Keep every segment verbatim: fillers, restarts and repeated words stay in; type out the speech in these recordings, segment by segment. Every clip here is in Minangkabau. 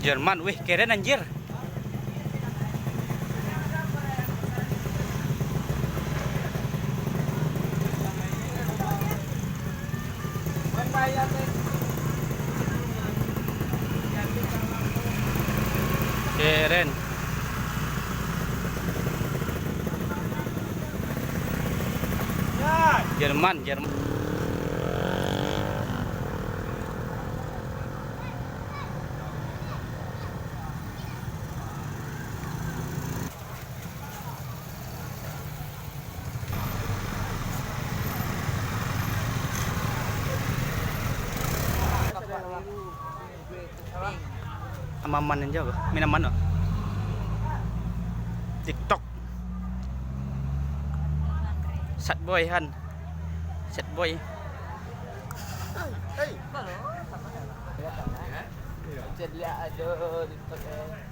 Jerman, wih, keren anjir. Keren. Jerman, Jerman. Amaman aja, Bang. Main aman, Bang. TikTok. Sad boy, Han. Sad boy. Jadi ada di TikTok, eh.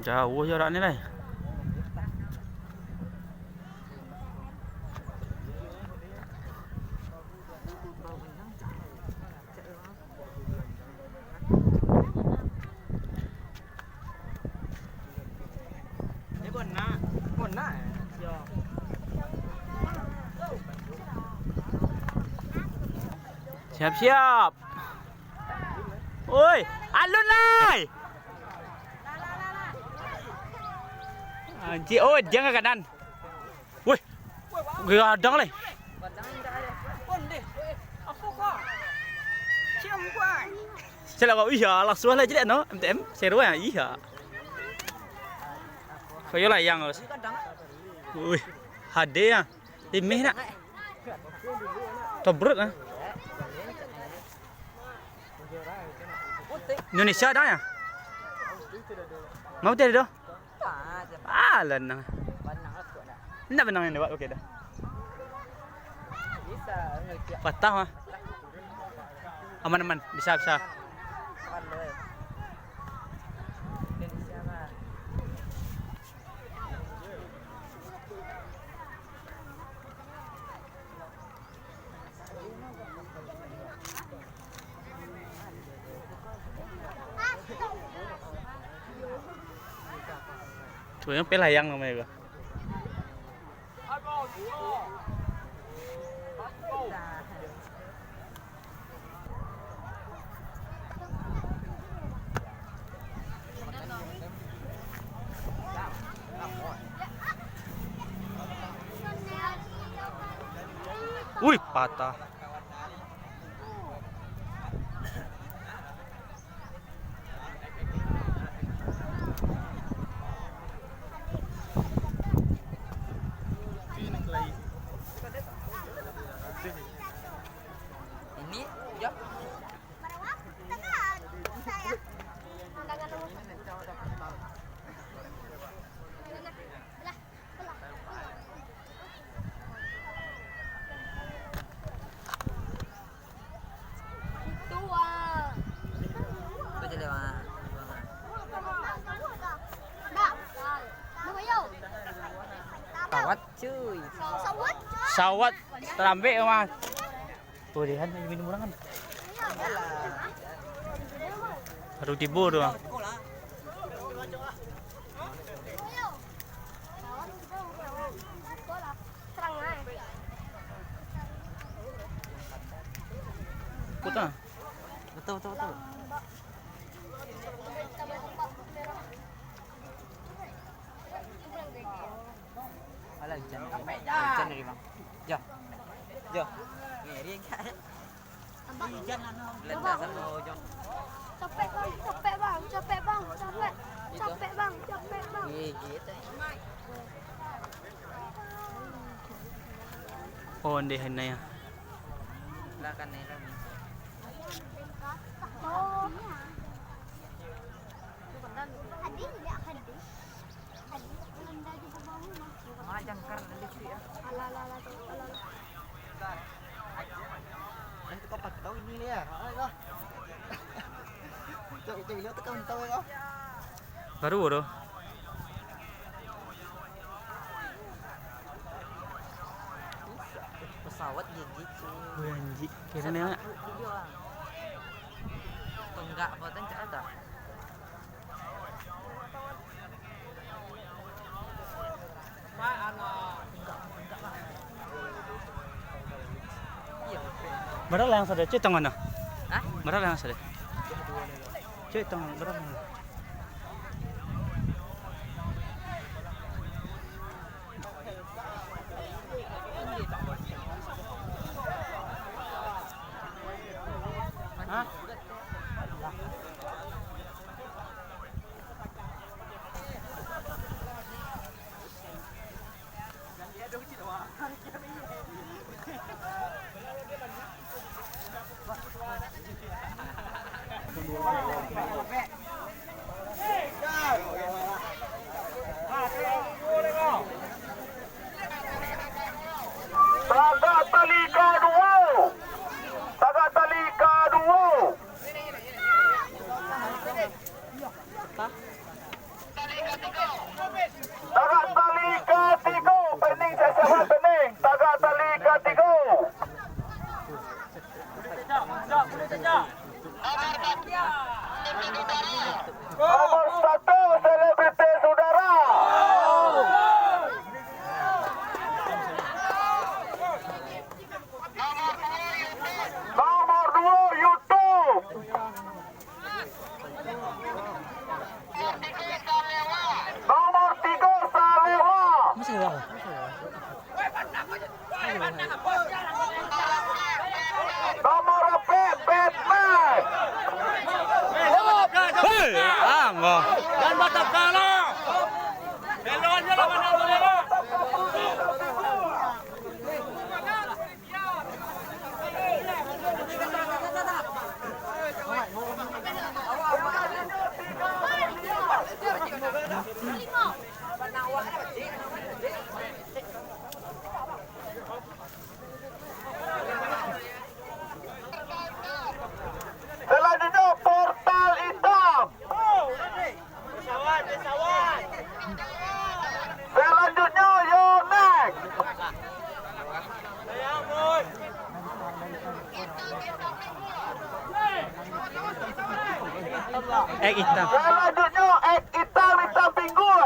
Jauah jarak ni lai. Siap-siap. Oi, alun lai. Anjir, oi, jangan kanan. Weh, gadang lai. Cek lah kau, iya, langsung lah jelek no, M T M, seru ya, iya. Kau yo layang, Bos. Wih, H D ya. Limih nak. Tobrut ah. Indonesia ada ya? Mau tiada doh? Ah, lenang. Nak benang yang lewat, oke dah. Patah mah. Aman, aman. Bisa, bisa. Tu yang pelayang namanya tu. Wih, patah. Ini, ya. Sawat, cuy. Sawat terambik, Mas. Tuh, dia kan lagi minum orang kan. Baru tibo tu, ah. Betul, betul, betul. Alah, hujan. Hujan dari bang. Jo. Jo. Ngeri kan? Hujan anu. Belanda sama ujung. Capek bang, capek bang, capek bang, capek, capek bang, capek bang. Iya, gitu. Oh, ndeh, Naya. Lah kan, Naya. Oh. Adi, adi. Adi, Belanda juga bangun, Mas. Ah, jangkar listrik, ah. Alah, alah, alah, alah, alah. Eh, itu kau patah ini, Lia. Ah, kau. Cok, cok, Lia tekan tahu, kau. Baru, bro. Pesawat gigi, cuy. Wih, anjik. Kira ni, Mak. Video, ah. Tunggak apa tu, cak ada? Bara lah nan sadai? Cek tangan nah. Hah? Bara lah nan sadai? Cek tangan, bara lah. Hah? Tagak tali ka duo. Tagak tali ka duo. Tagak tali ka tigo, pening, siap-siap, pening. Tagak tali ka tigo. Nomor satu, selebriti saudara. Nomor duo, YouTube. Nomor tigo, Salewa. Nomor ampek, Batman. Hei, anggo. Jan batakalo. Elok aja lah, mana boleh lah. Selanjutnya, portal hitam. Selanjutnya, Yonex. Ek hitam. Selanjutnya, ek hitam, hitam pinggul.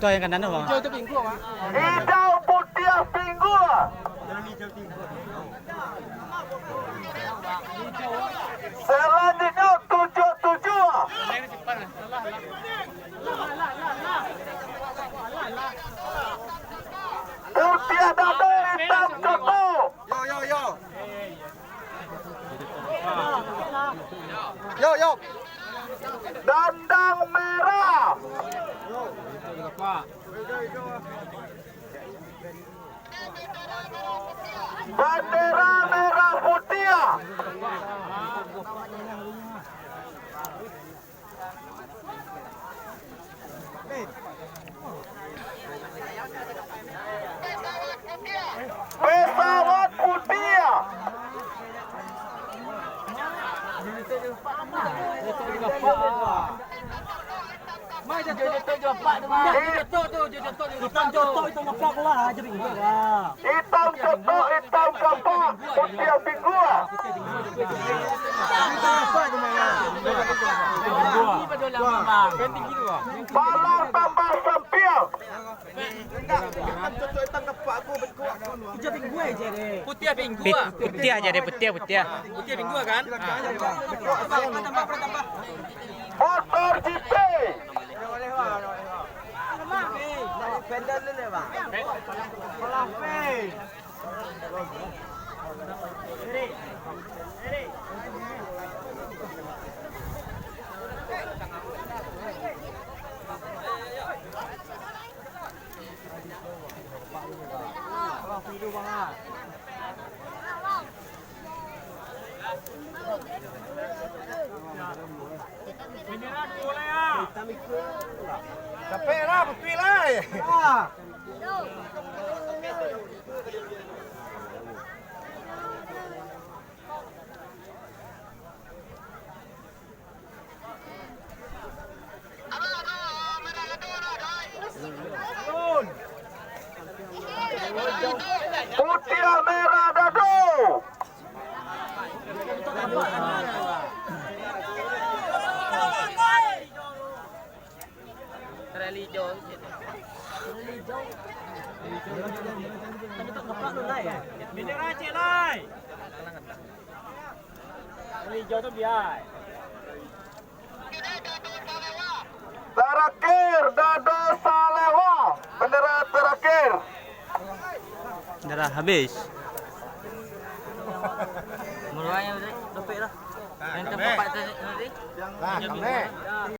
Tu yang kanan tu, Bang. Hijau tu pinggul, Bang. Hijau putiah pinggul. Selanjutnya tujuh tujuh. Putiah dado, hitam cotok. Yo, yo, yo. Yo, yo. Dandang merah. Bandera merah putiah. Pesawat putiah. Hitam jotok, hitam kapak, putiah pinggul. Palang tambah sampiang. Putiah pinggua. Pit-, putiah jadi putiah, putiah. Putiah pinggua kan? Motor G P. Capek lah, betul lah. Putiah merah dado. Rally jauh. Bendera cek lai. Rally jauh tu biar. Terakhir, Dado Salewa. Bendera terakhir. Darah habis. Muluanyo dopek lah. Yang tempat tadi. Nah, kami.